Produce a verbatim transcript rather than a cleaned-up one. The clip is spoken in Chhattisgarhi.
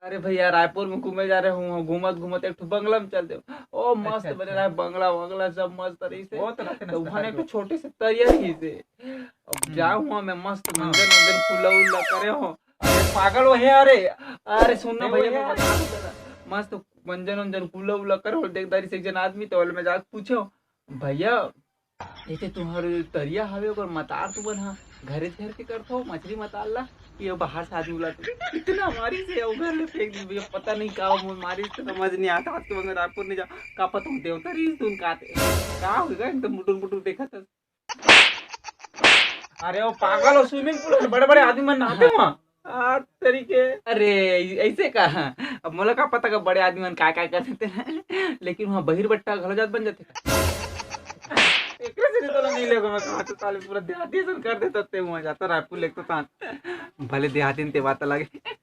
अरे भैया, रायपुर में घूमे जा रहे हूँ, घूमत घूमत एक ठो बंगला में चल देव। ओ मस्त अच्छा, बने अच्छा। रहे, बंगला वंगला सब मस्त रहिस हे। वो तो रहते ना तो वहाँ एक ठो छोटे से तरिया रहिस हे। अब हम्म। जाऊँ वहाँ मैं मस्त हाँ। मंजन वंजन कुल्ला उल्ला करे हो। अरे पागल हो हे, अरे, अरे सुन ना नहीं, भैया, वही मैं है। बता दूँ तेला। मस्त मंजन वंजन कुल्ला उल्ला करे हो, देख दारी से एक जन आदमी तो मैं जाके पूछे हो, "भैया, जैसे तुम्हारे तरिया हवे ओकर मतार तुमन हा घरे घर के करथो मछली मतार ला, ये बाहर से आदमी ला इतना मारी से ओ घर ले फेंक दी भैया, पता नहीं का वो मारी से समझ नहीं आता। आज तुमन रायपुर नहीं जा, का पता हूँ देवता रही तुम का का होगा एकदम मुटुर मुटुर देखा था।" अरे वो पागल हो, स्विमिंग पूल में बड़े बड़े आदमी मन नहाते हैं वहाँ। आ, तरीके। अरे ऐसे का? अब मोला का पता का बड़े आदमी मन काय काय कर देते हैं, लेकिन वहाँ बहिर बट्टा घलो जात बन जाते का? एकरे से तो नहीं लेगो मैं कहा तो साले पूरा देहाती सन कर देता ते वहाँ जाता रायपुर लेगता था। भले देहाती ते बात अलग है।